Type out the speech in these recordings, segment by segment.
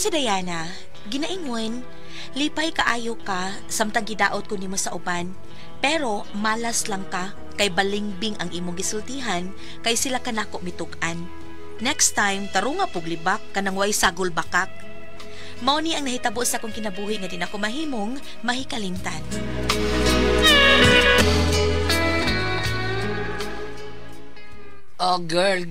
Ako si Diana, ginaingon, lipay kaayo ka samtang gidaot ko nimo sa uban, pero malas lang ka kay balingbing ang imong gisultihan kay sila kanako mitug-an. Next time, tarunga pug libak kanang way sagol bakak. Mao ni ang nahitabo sa akong kinabuhi nga di nako mahimong mahikalimtan. Oh, girl,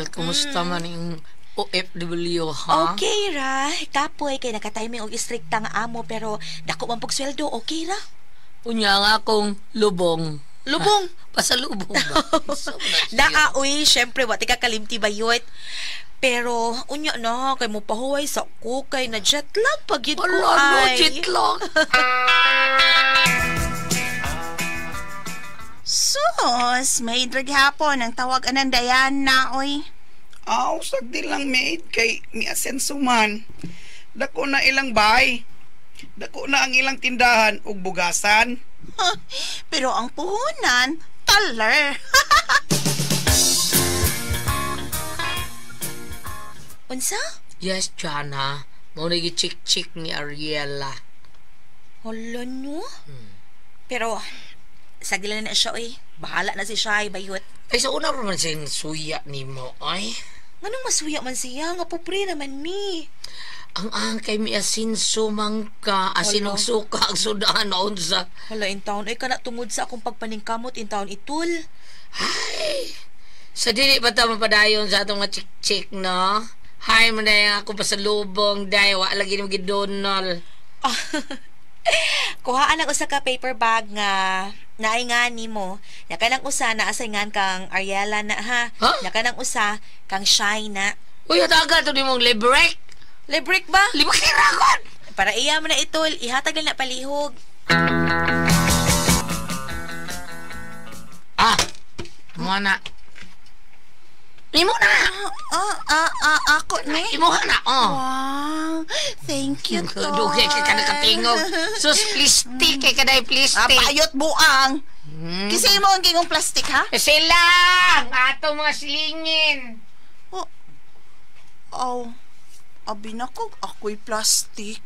kumusta man yung OFW, ha? Okay ra, kapoy kay nakatiming og istrikta nga amo pero dako man pug sweldo, okay ra. Unya nga akong lubong. Lubong? Pasalubong ba? Naa, uy, syempre, wa ti ka kalimti bayot. Pero, unya na, kay mo pahuway sa ko, kay na jet lag pag yun ko Wala, ay. no, jet lag. Sus, may draghapon ang tawag anang Diana, oy. Aw, sagdi lang maid kay mi asenso man. Dako na ilang bahay. Dako na ang ilang tindahan ug bugasan. Pero ang puhunan, taler. Unsa? Yes, Jana. Mao na gi-chick-chick ni Ariela. Hala no? Pero, sagdi lang na siya, oy. Bahala na si Shai, bayot. Ay, sa una pa man siyang suya ni mo, ay. Nganong masuya man siya? Nga pobre naman mi. Ang angkay mi asin sumangka, asin og suka, ang sudan, unsa. Hala, in town, ay kana tungod sa akong pagpaningkamot in town itul. Ay, sa dili ba ta mapadayon sa atong nga chick-chick, no? Hay man na ako pa sa lubong, day, wa lagi ni gidonol. Kuhaan ang usa ka paper bag nga naay nga nimo. Nya kanang usa naa say ngan kang Ariela na ha. Huh? Nya kanang usa kang Shai na. Uy, hataga to nimong librek. Librek ba? Lima kirakon. Para iya mo na itol, ihatag lang na palihog. Ah, mo na. Imo na. Ako ni. Imo na, oh. Wow, thank you, Tol. Dugay kay ka nakatingog. Sus, plastic kay kaday plastic. Payot buang. Kasi mo ang gingong plastic, ha? Silang! Ato mga silingin. Oh, oh, abi na ko, ako'y plastic.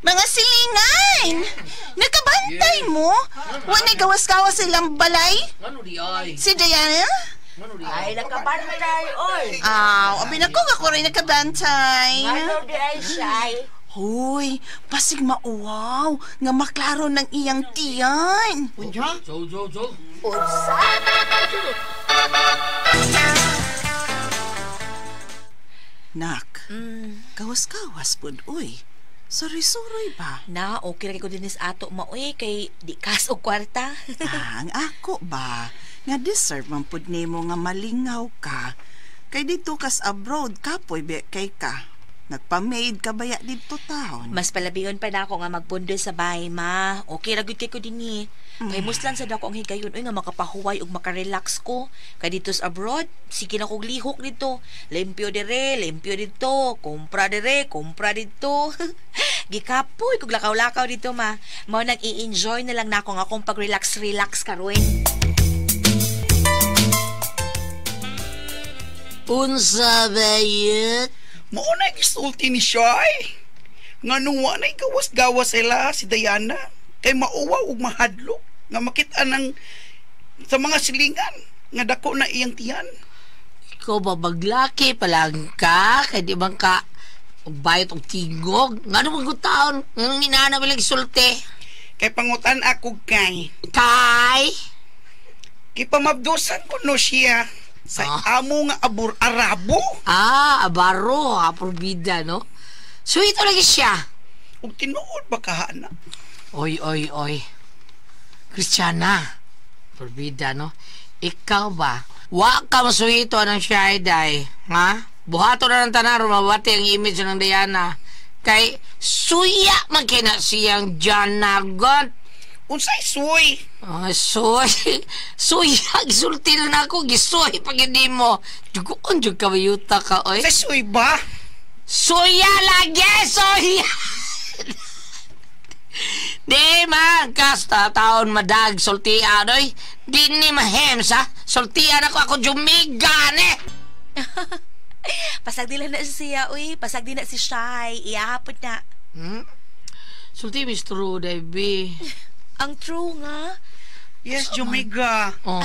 Mga silingan! Nakabantay mo? Wala gawas-gawas silang balay? Ano di ay? Si Diana? Ano di ay? Ay, nakabantay, oy! Aw, abi na ko, ako rin nakabantay. Ano di ay, Shai? Hoy, pasig mauwaw, nga maklaro ng iyang tiyan. Unya? So. Unsa? Nak, gawas-gawas pud, uy. Sorry-sorry ba? Na, okay ra kay ko dinis ato maoy kay di kas og kwarta. Ang ako ba? Nga deserve man pud nimo nga malingaw ka. Kay dito kas abroad kapoy be kay ka. Nagpa-maid ka baya dito taon? Mas palabion pa na ako nga magpundo sa bahay, ma. Okay ra gyud kay ko dinhi. Kay muslan sa dako ang higayon oy nga makapahuway ug makarelax ko. Kay dito sa abroad, sige na kog lihok dito. Limpyo dire, limpyo dito, kumpra dire, kumpra dito. Gikapoy kog lakaw-lakaw dito, ma. Mao nang i-enjoy na lang nako nga akong pag-relax-relax karon. Unsa bayot? Mao na gisulti ni Shai. Nga nung wa na'y gawas-gawas sila si Diana kay mauwaw ug mahadlok nga makita ng sa mga silingan nga dako na iyang tiyan. Ikaw ba maglaki palang ka? Kay di man ka bayot og tingog? Ngano man gud taon? Nganong inana ba lang gisulti? Kay pangutan ako kay. Kay? Kay pamabdusan ko no siya sa amo nga abur Arabo. Ah, abaro, apurbida, no? So ito lagi siya. Ug tinuod ba kahana? Oy, oy, oy. Christiana, purbida, no? Ikaw ba? Wa ka masuhito ng siya, day. Ha? Buhato na ng tanan, rumabati ang image ng Diana. Kay suya man kina siyang Janagot. Unsay suy? Ah, suy. Suya, gisulti na ako. Gisuy pag hindi mo. Jugoon, jug ka mayuta ka, oy. Unsay suy ba? Suya lagi! Suya! Di man, kasta taon madag, sultian, oy. Di ni mahems, ha? Sultian ako, ako jumigan, eh! Pasag dila na siya, uy. Pasag din na si Shai. Iyahapon na. Sulti, Miss True, Debbie. Ang true nga. Yes, Jumiga. Oh.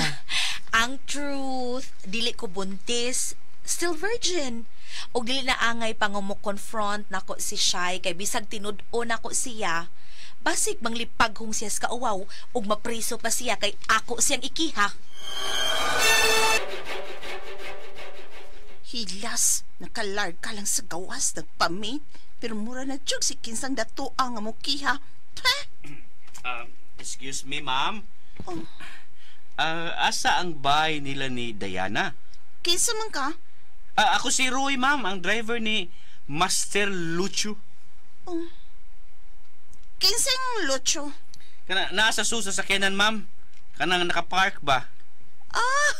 Ang truth, dili ko buntis, still virgin. Og dili na angay pangumok-confront nako si Shai kay bisag tinud-o nako siya. Basig manglipaghong siya sa kauwaw ug mapriso pa siya kay ako siyang ikiha. Hilas, nakalarg ka lang sa gawas, nagpamate. Pero mura na jug si kinsang datoa nga mukiha. Pah! Excuse me, ma'am. Oh. Asa ang bahay nila ni Diana? Kinsa man ka? Ako si Roy, ma'am, ang driver ni Master Lucho. Oh. Kinsang Lucho? Kana nasa sa sakyanan, ma'am. Kanang nakapark ba? Ah!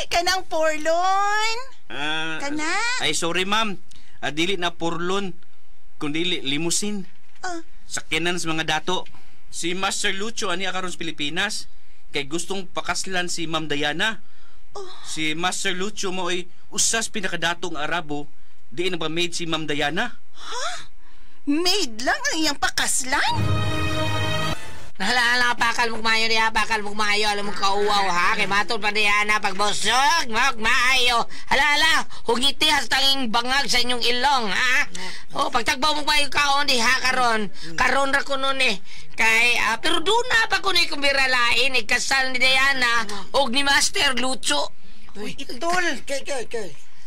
Kanang porlon? Kana? Ay, sorry, ma'am. Dili na porlon, kundi limousine. Sakyanan sa mga dato. Si Master Lucho ani karon sa Pilipinas kay gustong pakaslan si Ma'am Diana. Oh. Si Master Lucho mo'y usas pinakadatong Arabo, diin nagpa-maid si Ma'am Diana. Ha? Maid lang ang iyang pakaslan? Nahala, pakal mong maayo niya, pakal mong maayo, alam mong kauwaw ha, kay matod pa Diana, pagbusog, maayo. Hala, hungiti hastanging bangag sa inyong ilong ha. Oh, pagtagbaw mong maayo kaon diha karon, karon ra kuno ni. Kay, pero doon na pa kuno kumbiralain, ikasal ni Diana og ni Master Lucho. Uy, itol. Kay.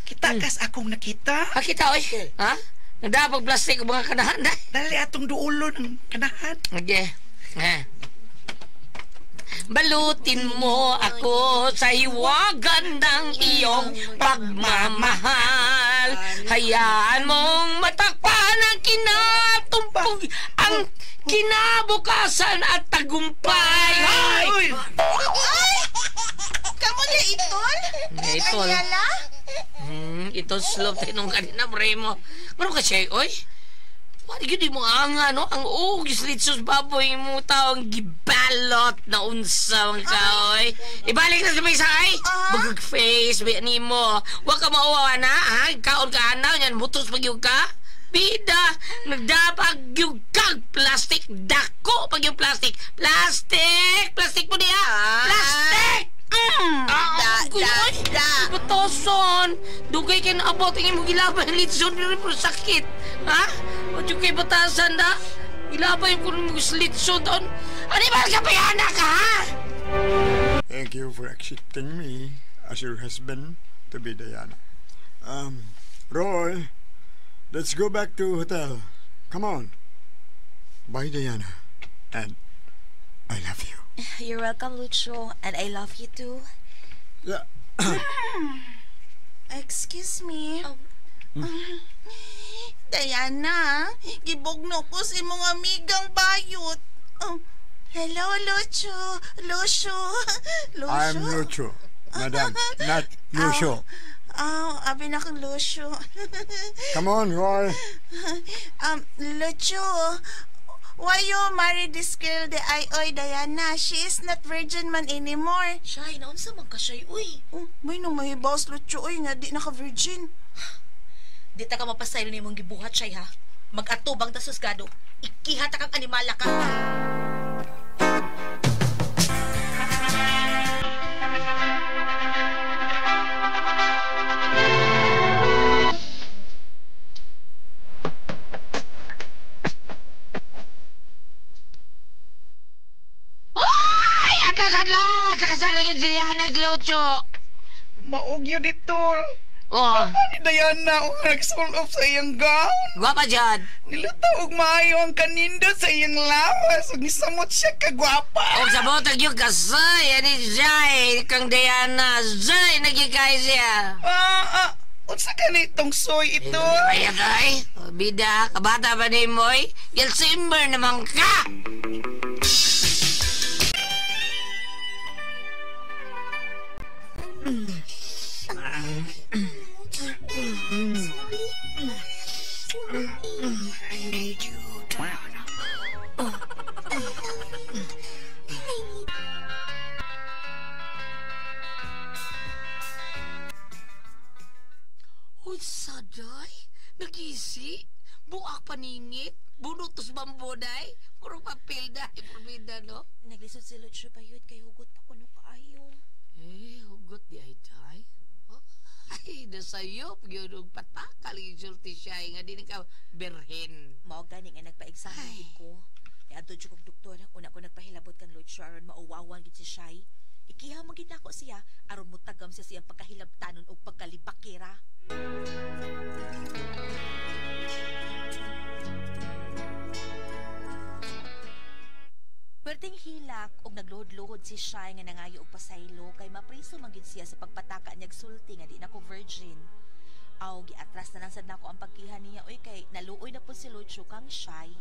Kita kas akong nakita. Ha, kita oy. Ha? Nadapag plastic mga kanahan da. Dali atong duulo ng kanahan. Okay. Balutin mo ako sa hiwagan ng iyong pagmamahal. Hayaan mong matakpan ang kinatumpog, ang kinabukasan at tagumpay. Ay! Ay! Kamu niya itol? Itol. Ayala? Itol slope tayo nung kanina, pre mo. Ano ka siya, oy? Wala yun mo anga, no? Ang ugis litsos baboy mo taong gibalot na unsa ang kaoy. Ibalik na sa may sakay. Bagag face, may animo. Huwag ka mauwawa na, ha? Kaon ka anaw, yan, mutos pag yung ka. Bida, nagdapag yung kag plastic. Dako pag yung plastic. Plastic! Plastic mo niya! Plastic! Da. Batoson! Dugay kayo naabot ang imong gilabay ng litson pero sakit. Ha? O yung kay batasan na? Gilabay ko ng mga litson doon. Ano ba ka payana ka, ha? Thank you for accepting me as your husband to be Diana. Roy, let's go back to hotel. Come on. Bye, Diana. And I love you. You're welcome, Lucho. And I love you too. Yeah. Excuse me. Diana, gibugno ko si mong amigang bayot. Oh, hello, Lucho. Lucho. Lucho. I'm Lucho, madam. Not Lucho. Oh, abi na kang Lucho. Come on, Roy. Lucho, why you marry this girl, the ay oy, Diana? She is not virgin man anymore. Shay, naunsa man ka, Shay, uy. Oh, may nung mahibaw sa Lucho, uy, nga di naka-virgin. Di ta ka mapasaylo ni mong gibuhat, Shay, ha? Mag-atubang ta susgado. Ikiha ta kang animala ka. Ay! Akasala! Kakasala yun si Diana Lucho. Maugyo dito. Oh. Ni Diana, o nag-sold off sa iyang gown. Gwapa dyan. Nilutaw og maayo ang kaninda sa iyang lawas. Ug nisamot siya kagwapa. Og sa botag yung kasay. Ani siya eh. Kang Diana. Zay, nagikay siya. Unsa ka ni itong soy ito? Ay, ay. Bida, kabata ba ni Moy? Gilsimber naman ka! I need you, Diana. Susi, buak paningit, bunot tos bamboday, puro papel day, purbida, no? Naglisod si Lucho bayod kay hugot pa kuno kaayo. Eh, hugot di ay day. Ay, nasayop, yun, og patakal yung sulti siya, nga di na ka berhen. Mao gani nga nagpa-examine gid ko. Niadto jud kog doktor, una ko nagpahilabot kang Lucho aron mauwawan gid si Shai. Ikiha mo gid nako siya aron mutagam siya siyang pagkahilabtanon og pagkalibakira. Perting hilak og nagluhod-luhod si Shai nga nangayo og pasaylo kay mapriso man gid siya sa pagpataka niyag sulti nga di na ko virgin. Aw giatras na lang sad nako ang pagkiha niya oy kay naluoy na pud si Lucho kang Shai.